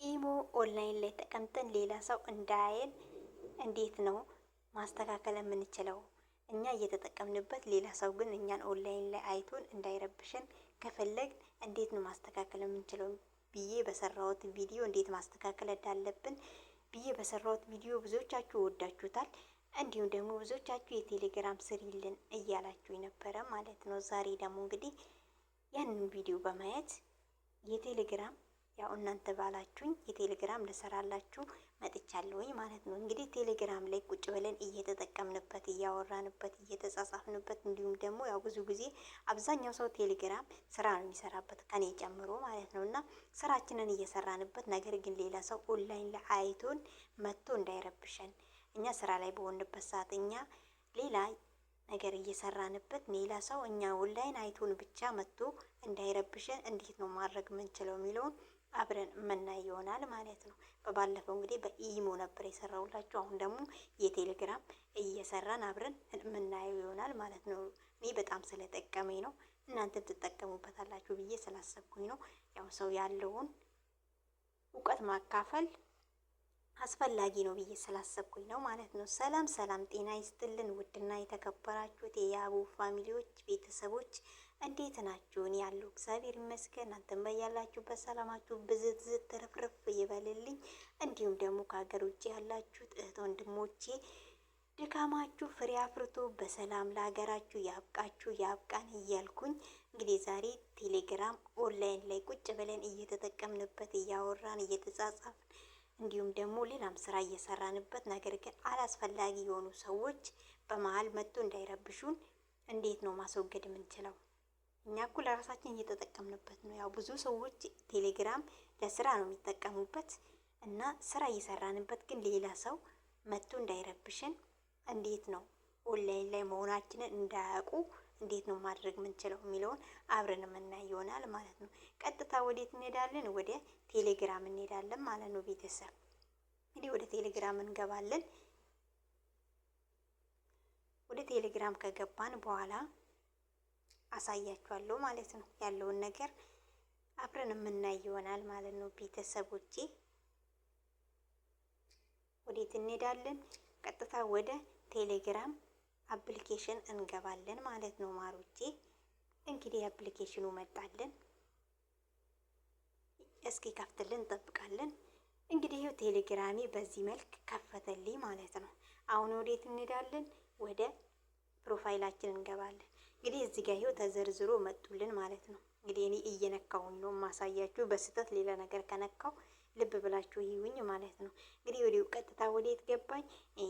ኢሞ ኦንላይን ላይ ተቀምጠን ሌላ ሰው እንዳያየን እንዴት ነው ማስተካከል የምንችለው? እኛ እየተጠቀምንበት ሌላ ሰው ግን እኛን ኦንላይን ላይ አይቶን እንዳይረብሽን ከፈለግን እንዴት ነው ማስተካከል የምንችለው ብዬ በሰራሁት ቪዲዮ፣ እንዴት ማስተካከል እንዳለብን ብዬ በሰራሁት ቪዲዮ ብዙዎቻችሁ ወዳችሁታል። እንዲሁም ደግሞ ብዙዎቻችሁ የቴሌግራም ስሪልን እያላችሁ ነበረ ማለት ነው። ዛሬ ደግሞ እንግዲህ ያንን ቪዲዮ በማየት የቴሌግራም ያው እናንተ ባላችሁኝ የቴሌግራም ልሰራላችሁ መጥቻለሁኝ ማለት ነው። እንግዲህ ቴሌግራም ላይ ቁጭ ብለን እየተጠቀምንበት፣ እያወራንበት፣ እየተጻጻፍንበት እንዲሁም ደግሞ ያው ብዙ ጊዜ አብዛኛው ሰው ቴሌግራም ስራ ነው የሚሰራበት ከኔ ጨምሮ ማለት ነው። እና ስራችንን እየሰራንበት ነገር ግን ሌላ ሰው ኦንላይን ላይ አይቶን መጥቶ እንዳይረብሸን፣ እኛ ስራ ላይ በሆንበት ሰዓት፣ እኛ ሌላ ነገር እየሰራንበት ሌላ ሰው እኛ ኦንላይን አይቶን ብቻ መጥቶ እንዳይረብሸን እንዴት ነው ማድረግ የምንችለው የሚለውን አብረን የምናይ ይሆናል ማለት ነው። በባለፈው እንግዲህ በኢሞ ነበር የሰራሁላችሁ። አሁን ደግሞ የቴሌግራም እየሰራን አብረን የምናየው ይሆናል ማለት ነው። እኔ በጣም ስለጠቀመኝ ነው፣ እናንተም ትጠቀሙበታላችሁ ብዬ ስላሰብኩኝ ነው። ያው ሰው ያለውን እውቀት ማካፈል አስፈላጊ ነው ብዬ ስላሰብኩኝ ነው ማለት ነው። ሰላም ሰላም፣ ጤና ይስጥልን ውድና የተከበራችሁት የያቡ family ዎች ቤተሰቦች፣ እንዴት ናችሁ? እኔ ያለው እግዚአብሔር ይመስገን። እናንተም በያላችሁበት ሰላማችሁ ብዝት ዝት ትርፍርፍ ይበልልኝ። እንዲሁም ደግሞ ከሀገር ውጭ ያላችሁት እህት ወንድሞቼ ድካማችሁ ፍሬ አፍርቶ በሰላም ለሀገራችሁ ያብቃችሁ ያብቃን እያልኩኝ፣ እንግዲህ ዛሬ ቴሌግራም ኦንላይን ላይ ቁጭ ብለን እየተጠቀምንበት፣ እያወራን፣ እየተጻጻፍን እንዲሁም ደግሞ ሌላም ስራ እየሰራንበት ነገር ግን አላስፈላጊ የሆኑ ሰዎች በመሀል መጥቶ እንዳይረብሹን እንዴት ነው ማስወገድ የምንችለው? እኛ እኮ ለራሳችን እየተጠቀምንበት ነው። ያው ብዙ ሰዎች ቴሌግራም ለስራ ነው የሚጠቀሙበት እና ስራ እየሰራንበት ግን ሌላ ሰው መጥቶ እንዳይረብሽን እንዴት ነው፣ ኦንላይን ላይ መሆናችንን እንዳያውቁ እንዴት ነው ማድረግ የምንችለው የሚለውን አብረን የምናይ ይሆናል ማለት ነው። ቀጥታ ወዴት እንሄዳለን? ወደ ቴሌግራም እንሄዳለን ማለት ነው። ቤተሰብ፣ እንግዲህ ወደ ቴሌግራም እንገባለን። ወደ ቴሌግራም ከገባን በኋላ አሳያችኋለሁ ማለት ነው። ያለውን ነገር አብረን የምናይ ይሆናል ማለት ነው። ቤተሰቦቼ፣ ወዴት እንሄዳለን? ቀጥታ ወደ ቴሌግራም application እንገባለን ማለት ነው ማሮቼ። እንግዲህ application ኑ መጣልን። እስኪ ከፍትልን እንጠብቃለን። እንግዲህ ይኸው ቴሌግራሜ በዚህ መልክ ከፈተልኝ ማለት ነው። አሁን ወዴት እንሄዳለን? ወደ profile ኣችን እንገባለን። እንግዲህ እዚህ ጋር ይኸው ተዘርዝሮ መጡልን ማለት ነው። እንግዲህ እኔ እየነካሁኝ ነው ማሳያችሁ። በስህተት ሌላ ነገር ከነካው ልብ ብላችሁ ይዩኝ ማለት ነው። እንግዲህ ወዲው ቀጥታ ወዴት ገባኝ?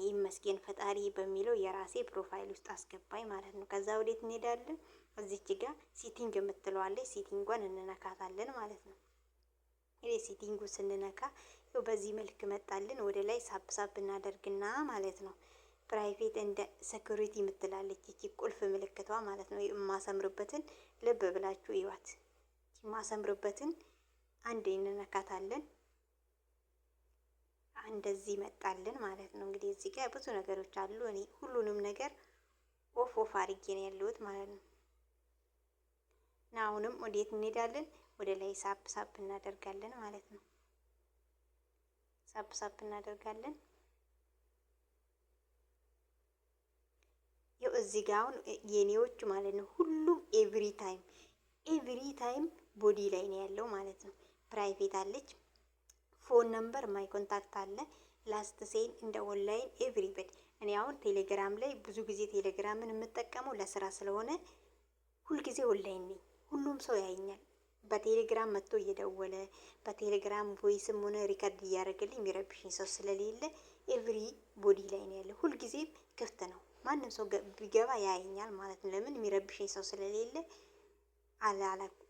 ይመስገን ፈጣሪ በሚለው የራሴ profile ውስጥ አስገባኝ ማለት ነው። ከዛ ወዴት እንሄዳለን? እዚች ጋር setting የምትለዋለች፣ setting ጓን እንነካታለን ማለት ነው። እንግዲህ setting ኡ ስንነካ በዚህ መልክ መጣልን። ወደ ላይ ሳብ ሳብ እናደርግና ማለት ነው private and security የምትላለች፣ ይቺ ቁልፍ ምልክቷ ማለት ነው። የማሰምርበትን ልብ ብላችሁ እዩዋት። የማሰምርበትን አንዴ እንነካታለን። እንደዚህ መጣልን ማለት ነው። እንግዲህ እዚህ ጋር ብዙ ነገሮች አሉ። እኔ ሁሉንም ነገር off off አድርጌ ነው ያለሁት ማለት ነው። እና አሁንም ወዴት እንሄዳለን? ወደ ላይ ሳብ ሳብ እናደርጋለን ማለት ነው። ሳብ ሳብ እናደርጋለን። ይኸው እዚህ ጋር አሁን የኔዎቹ ማለት ነው ሁሉም every time everybody ላይ ነው ያለው ማለት ነው። Private አለች፣ phone number፣ my contact አለ፣ last seen and online፣ everybody። እኔ አሁን ቴሌግራም ላይ ብዙ ጊዜ ቴሌግራምን የምጠቀመው ለስራ ስለሆነ ሁልጊዜ ኦንላይን ነኝ። ሁሉም ሰው ያየኛል። በቴሌግራም መጥቶ እየደወለ፣ በቴሌግራም voice ም ሆነ record እያደረገልኝ የሚረብሽኝ ሰው ስለሌለ everybody ላይ ነው ያለው። ሁልጊዜም ክፍት ነው። ማንም ሰው ቢገባ ያየኛል ማለት ነው። ለምን? የሚረብሽኝ ሰው ስለሌለ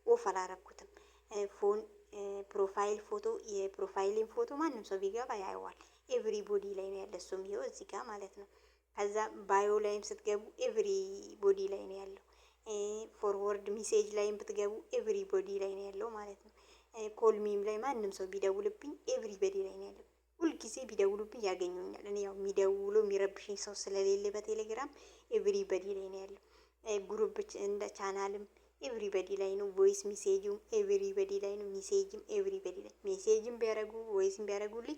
off አላረኩትም። Phone፣ profile photo፣ የ profile ን ፎቶ ማንም ሰው ቢገባ ያየዋል። Everybody ላይ ነው ያለ። እሱም ይኸው እዚህ ጋር ማለት ነው። ከዛ bio ላይም ስትገቡ everybody ላይ ነው ያለው። Forward message ላይም ብትገቡ everybody ላይ ነው ያለው ማለት ነው። Call me ም ላይ ማንም ሰው ቢደውልብኝ everybody ላይ ነው ያለው። ሁልጊዜ ቢደውሉብኝ ያገኙኛል። እኔ ያው የሚደውሉ የሚረብሽኝ ሰው ስለሌለ በቴሌግራም everybody ላይ ነው ያለው። Group እንደ channel ም Everybody ላይ ነው። Voice message ኡም everybody ላይ ነው። Message ም everybody ላይ፣ message ም ቢያደርጉ voice ም ቢያደርጉልኝ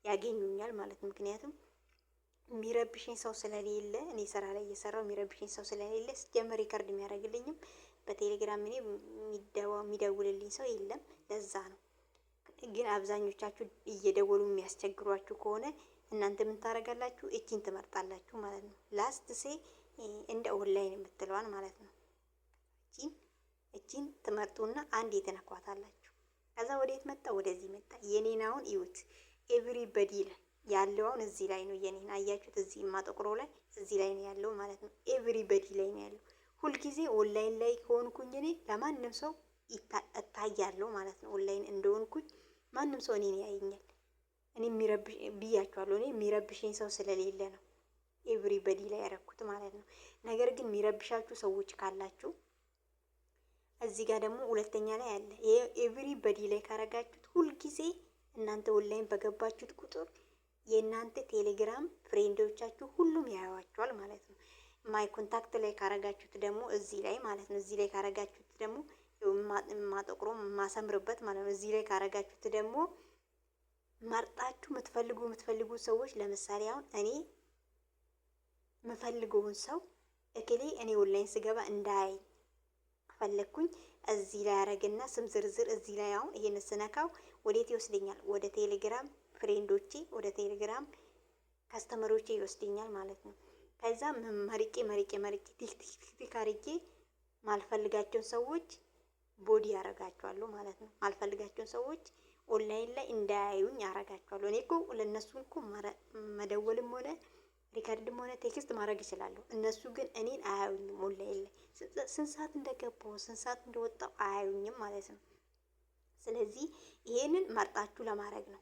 ያገኙኛል ማለት ነው። ምክንያቱም የሚረብሽኝ ሰው ስለሌለ፣ እኔ ስራ ላይ እየሰራው የሚረብሽኝ ሰው ስለሌለ፣ ስጀምር record የሚያደርግልኝም በቴሌግራም እኔ የሚደውልልኝ ሰው የለም። ለዛ ነው። ግን አብዛኞቻችሁ እየደወሉ የሚያስቸግሯችሁ ከሆነ እናንተ ምን ታደርጋላችሁ? እቺን ትመርጣላችሁ ማለት ነው። Last seen and online የምትለዋን ማለት ነው። እቺን ትመርጡና አንድ ትነኳታላችሁ። ከዛ ወዴት መጣ? ወደዚህ መጣ። የኔን አሁን እዩት። Everybody ይላል ያለው አሁን እዚህ ላይ ነው። የኔን አያችሁት? እዚህ ማጠቁሮ ላይ፣ እዚህ ላይ ነው ያለው ማለት ነው። Everybody ላይ ነው ያለው። ሁልጊዜ ኦንላይን ላይ ከሆንኩኝ እኔ ለማንም ሰው እታያለሁ ማለት ነው። ኦንላይን እንደሆንኩኝ ማንም ሰው እኔን ያየኛል። እኔ የሚረብሽ ብያችኋለሁ። እኔ የሚረብሸኝ ሰው ስለሌለ ነው everybody ላይ ያረኩት ማለት ነው። ነገር ግን የሚረብሻችሁ ሰዎች ካላችሁ እዚህ ጋር ደግሞ ሁለተኛ ላይ አለ። ይሄ everybody ላይ ካረጋችሁት ሁልጊዜ እናንተ ኦንላይን በገባችሁት ቁጥር የእናንተ ቴሌግራም friend ኦቻችሁ ሁሉም ያዩዋችኋል ማለት ነው። My contact ላይ ካረጋችሁት ደግሞ እዚህ ላይ ማለት ነው። እዚህ ላይ ካረጋችሁት ደግሞ ማጠቁሮ ማሰምርበት ማለት ነው። እዚህ ላይ ካረጋችሁት ደግሞ መርጣችሁ የምትፈልጉ ሰዎች፣ ለምሳሌ አሁን እኔ የምፈልገውን ሰው እክሌ እኔ ኦንላይን ስገባ እንዳያይ ከፈለግኩኝ እዚህ ላይ ያረግና ስም ዝርዝር እዚህ ላይ አሁን ይሄን ስነካው ወዴት ይወስደኛል? ወደ ቴሌግራም friend ኦቼ፣ ወደ ቴሌግራም customer ኦቼ ይወስደኛል ማለት ነው። ከዛ መርጬ መርጬ መርጬ tick tick tick አርጌ ማልፈልጋቸውን ሰዎች body ያረጋቸዋለሁ ማለት ነው። ማልፈልጋቸውን ሰዎች ኦንላይን ላይ እንዳያዩኝ ያረጋቸዋለሁ። እኔ እኮ ለእነሱ እኮ መደወልም ሆነ record ም ሆነ text ማድረግ እችላለሁ። እነሱ ግን እኔን አያዩኝም። ኦንላይን ላይ ስንት ሰዓት እንደገባሁ፣ ስንት ሰዓት እንደወጣሁ አያዩኝም ማለት ነው። ስለዚህ ይሄንን መርጣችሁ ለማድረግ ነው።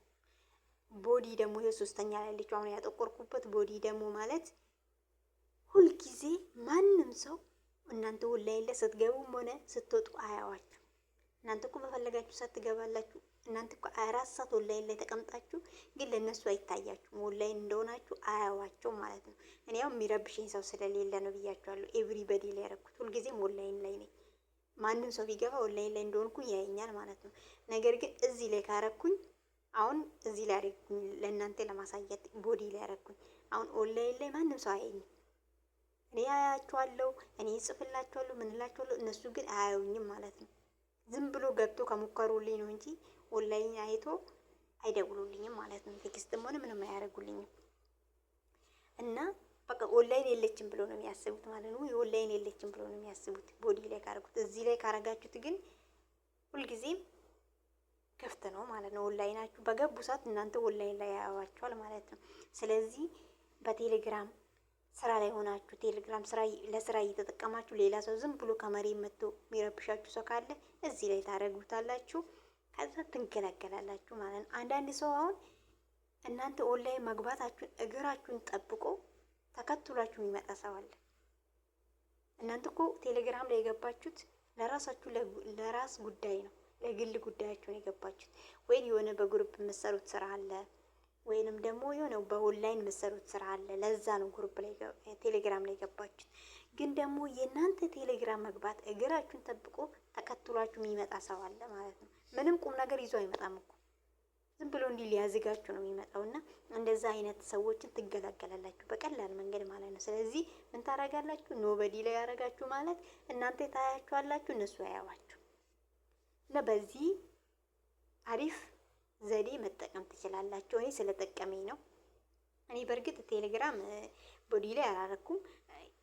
Body ደግሞ ይሄ ሶስተኛ ላይ ያለችው፣ አሁን ያጠቆርኩበት body ደግሞ ማለት ሁልጊዜ ማንም ሰው እናንተ ኦንላይን ላይ ስትገቡም ሆነ ስትወጡ አያዋችሁ። እናንተ እኮ በፈለጋችሁ ሰዓት ትገባላችሁ። እናንተ እኮ 4 ሰዓት ኦንላይን ላይ ተቀምጣችሁ ግን ለእነሱ አይታያችሁም። ኦንላይን እንደሆናችሁ አያዋቸው ማለት ነው። እኔ ያው የሚረብሸኝ ሰው ስለሌለ ነው ብያችኋለሁ። Everybody ላይ ያደረኩት፣ ሁልጊዜም ኦንላይን ላይ ነኝ። ማንም ሰው ቢገባ ኦንላይን ላይ እንደሆንኩኝ ያየኛል ማለት ነው። ነገር ግን እዚህ ላይ ካረኩኝ፣ አሁን እዚህ ላይ አደረኩኝ ለእናንተ ለማሳየት body ላይ ያረኩኝ። አሁን ኦንላይን ላይ ማንም ሰው አያየኝም። እኔ አያቸዋለሁ፣ እኔ እጽፍላቸዋለሁ፣ ምን እላቸዋለሁ፣ እነሱ ግን አያዩኝም ማለት ነው። ዝም ብሎ ገብቶ ከሞከሩልኝ ነው እንጂ ኦንላይን አይቶ አይደውሉልኝም ማለት ነው። Text ም ሆነ ምንም አያደርጉልኝም። እና በቃ ኦንላይን የለችም ብሎ ነው የሚያስቡት ማለት ነው። ኦንላይን የለችም ብሎ ነው የሚያስቡት body ላይ ካረጉት። እዚህ ላይ ካረጋችሁት ግን ሁልጊዜም ክፍት ነው ማለት ነው። ኦንላይናችሁ በገቡ ሰዓት እናንተ ኦንላይን ላይ ያያዋቸዋል ማለት ነው። ስለዚህ በቴሌግራም ስራ ላይ ሆናችሁ፣ ቴሌግራም ስራ ለስራ እየተጠቀማችሁ ሌላ ሰው ዝም ብሎ ከመሬት መጥቶ የሚረብሻችሁ ሰው ካለ እዚህ ላይ ታደርጉታላችሁ። ከዛ ትገላገላላችሁ ማለት ነው። አንዳንድ ሰው አሁን እናንተ ኦንላይን መግባታችሁን እግራችሁን ጠብቆ ተከትሏችሁ የሚመጣ ሰው አለ። እናንተ እኮ ቴሌግራም ላይ የገባችሁት ለራሳችሁ ለራስ ጉዳይ ነው፣ ለግል ጉዳያችሁ ነው የገባችሁት። ወይም የሆነ በ group የምትሰሩት ስራ አለ፣ ወይንም ደግሞ የሆነ በኦንላይን የምትሰሩት ስራ አለ። ለዛ ነው group ላይ ቴሌግራም ላይ የገባችሁት። ግን ደግሞ የእናንተ ቴሌግራም መግባት እግራችሁን ጠብቆ ተከትሏችሁ የሚመጣ ሰው አለ ማለት ነው። ምንም ቁም ነገር ይዞ አይመጣም እኮ፣ ዝም ብሎ እንዲህ ሊያዝጋችሁ ነው የሚመጣው። እና እንደዛ አይነት ሰዎችን ትገላገላላችሁ በቀላል መንገድ ማለት ነው። ስለዚህ ምን ታረጋላችሁ? Nobody ላይ ያረጋችሁ ማለት እናንተ ታያችኋላችሁ፣ እነሱ አያዋችሁ። እና በዚህ አሪፍ ዘዴ መጠቀም ትችላላችሁ። እኔ ስለጠቀመኝ ነው። እኔ በእርግጥ ቴሌግራም body ላይ አላረኩም፣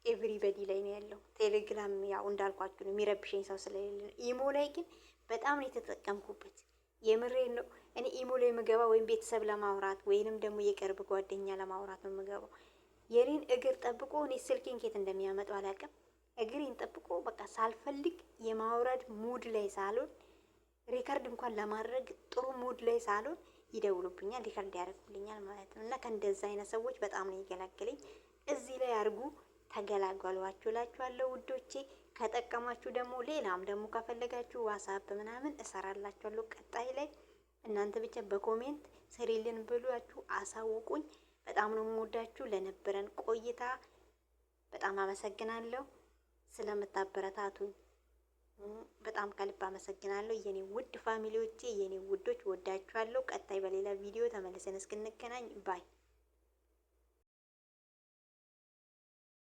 everybody ላይ ነው ያለው። ቴሌግራም ያው እንዳልኳችሁ ነው፣ የሚረብሸኝ ሰው ስለሌለ ነው። ኢሞ ላይ ግን በጣም ነው የተጠቀምኩበት። የምሬን ነው። እኔ ኢሞ ላይ የምገባ ወይም ቤተሰብ ለማውራት ወይንም ደግሞ የቅርብ ጓደኛ ለማውራት ነው የምገባው። የኔን እግር ጠብቆ፣ እኔ ስልኬን ኬት እንደሚያመጣው አላውቅም። እግሬን ጠብቆ በቃ ሳልፈልግ፣ የማውረድ mood ላይ ሳልሆን፣ record እንኳን ለማድረግ ጥሩ mood ላይ ሳልሆን ይደውሉብኛል፣ record ያደርጉልኛል ማለት ነው። እና ከእንደዛ አይነት ሰዎች በጣም ነው የገላገለኝ። እዚህ ላይ አድርጉ፣ ተገላገሏችሁ እላችኋለሁ ውዶቼ። ከጠቀማችሁ ደግሞ ሌላም ደግሞ ከፈለጋችሁ ዋትስአፕ ምናምን እሰራላችኋለሁ ቀጣይ ላይ። እናንተ ብቻ በ comment ስሪልን ብላችሁ አሳውቁኝ። በጣም ነው የምወዳችሁ። ለነበረን ቆይታ በጣም አመሰግናለሁ። ስለምታበረታቱኝ በጣም ከልብ አመሰግናለሁ የኔ ውድ family ዎቼ፣ የኔ ውዶች፣ ወዳችኋለሁ። ቀጣይ በሌላ ቪዲዮ ተመልሰን እስክንገናኝ bye።